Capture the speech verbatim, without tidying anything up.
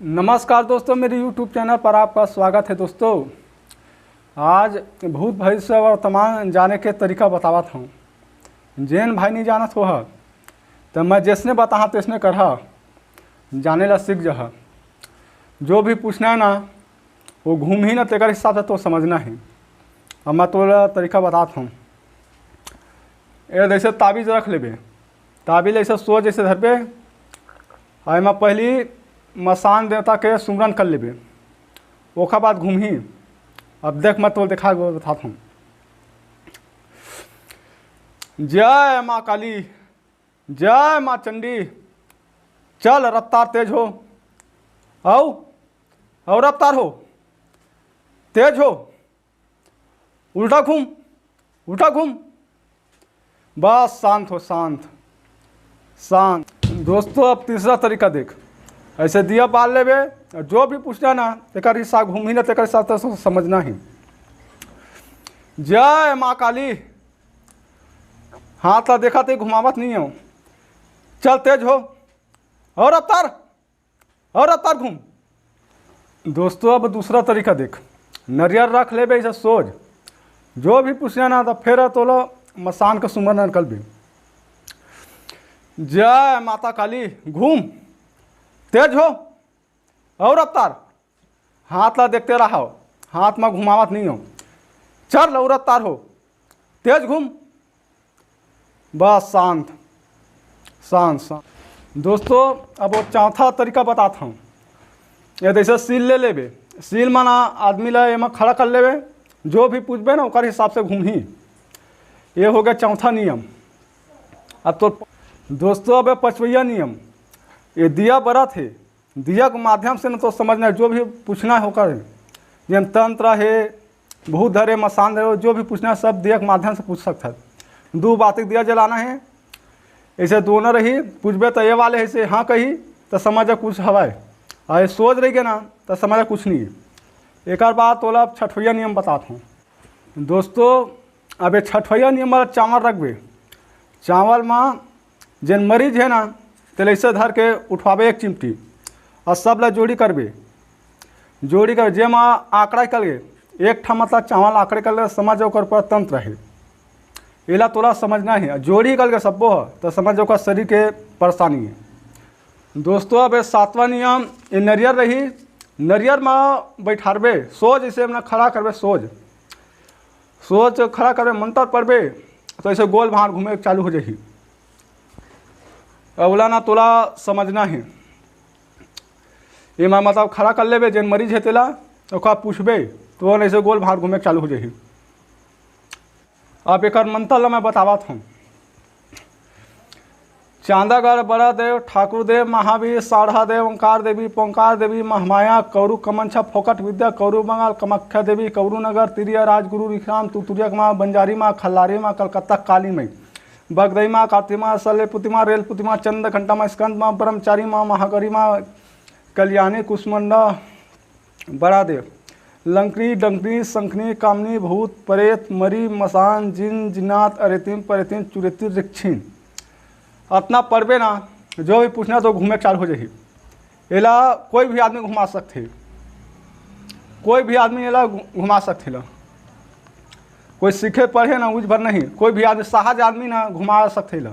नमस्कार दोस्तों, मेरे YouTube चैनल पर आपका स्वागत है। दोस्तों, आज भूत भविष्य वर्तमान जाने के तरीका बतावत हूँ। जेन भाई नहीं जानत हो ह, तो मैं जैसने बताहा तैसने करहा, जाने ला सीख जहा। जो भी पूछना है ना, वो घूम ही ना, तेकर हिसाब से तो समझना ही। अब मैं तोला तरीका बतात हूँ। ये जैसे ताबीज रख लेबे, ताबीज ऐसे सोच जैसे धरबे, और एमा पहली मसान देवता के सुमरन कर लेबे, ओखर बाद घूमही। अब देख, मैं तोला देखा के बतात हूँ। जय माँ काली, जय माँ चंडी, चल रफ्तार तेज हो, आओ, आओ रफ्तार हो, तेज हो, उल्टा घूम, उल्टा घूम, बस शांत हो, शांत, शांत। दोस्तों, अब तीसरा तरीका देख, ऐसे दिया बार लेबे, और जो भी पूछना ना, तेकर हिसाब घूम ही ना, तेकर हिसाब तो समझना ही। जय माँ काली, हाथ ला देखा ते घुमावत नहीं हो, चल तेज हो, और रफ्तार, और रफ्तार घूम। दोस्तों, अब दूसरा तरीका देख, नरियर रख लेबे ऐसे सोच, जो भी पूछना ना, तो फिर तोला मसान के सुमरन निकलबे। जय माता काली, घूम, तेज हो, और रफ्तार, हाथ ला देखते रहो, हाथ में घुमावत नहीं हो, चल और रफ्तार हो, तेज घूम, बस शांत, शांत, शांत। दोस्तों, अब वो चौथा तरीका बतात हूँ। ये जैसे सील ले लेबे, सील माना आदमी ला एमा खड़ा कर लेबे, जो भी पूछबे ना, ओकर हिसाब से घूमही। ये हो गया चौथा नियम। अब तो दोस्तों, अब ये पचवैया नियम, ये दिया बरत है, दिया के माध्यम से ना तो समझना है, जो भी पूछना है ओकर, जेन तंत्र है, भूत धरे, मसान धरे, जो भी पूछना है, सब दिया के माध्यम से पूछ सकत है। दू बाती के दिया जलाना है, ऐसे दोनों रही, पूछबे तो ये वाले ऐसे हाँ कही, तो समझ जा कुछ हवाए, और ये सोच रही के ना, तो समझ जा कुछ नहीं है। एक बार तोला अब छठवैया नियम बतात हूँ। दोस्तों, अब ये छठवैया नियम वाला चावल रखबे, चावल में जेन मरीज है ना, तेला ऐसे धर के उठवाबे एक चिमटी, और सब ला जोड़ी करबे, जोड़ी कर जेमा आंकड़ा निकल गे, एक ठा मतलब चावल आंकड़ा निकल गे, समझ ओकर ऊपर तंत्र है। एला तोला समझना है, जोड़ी निकल गे सब्बो ह, तो समझ ओकर शरीर के परेशानी है। दोस्तों, अब ये सातवां नियम, ये नरियर रही, नरियर में बैठारबे सोच, ऐसे अपना खड़ा करबे सोच, सोच खड़ा करबे, मंत्र पढ़बे, तो ऐसे गोल भांड़ घूमे चालू हो जाही। अवला ना तोला समझना है, एमा मतलब खड़ा कर लेबे जेन मरीज है तेला, ओका पूछबे, तो ओन ऐसे गोल भांड़ घूमे चालू हो जाही। अब एकर मंत्र ला मैं बतावत हूँ। चांदागढ़ बड़ा देव, ठाकुर देव, महावीर, साढ़ा देव, ओंकार देवी, पोंकार देवी, महमाया, कौरू कमंछा, फोकट विद्या, कौरू बंगाल, कमख्या देवी, कौरू नगर, तिरिया राजगुरु, रिखराम, तुतुरिया माँ, बंजारी माँ, खल्लारी माँ, कलकत्ता काली माई, बगदई माँ, कार्थी माँ, सलेपुती माँ, रेलपुती माँ, चंद घंटा माँ, स्कंद माँ, ब्रह्मचारी माँ, महागौरी माँ, कल्याणी कुसमंडा, बड़ा देव, लंकनी, डंकनी, संखनी, कामनी, भूत, प्रेत, मरी, मसान, जिन, जिन्नात, अरेतिन, परेतिन, चुरेतिन, रिक्षिन। अतना पढ़बे ना, जो भी पूछना तो घूमे चालू हो जाही। एला कोई भी आदमी घुमा सकथे, कोई भी आदमी एला घु-, घुमा सकथे ला। कोई सीखे पढ़े ना, उज भर नहीं, कोई भी आदमी, सहज आदमी ना घुमा सकथे ला।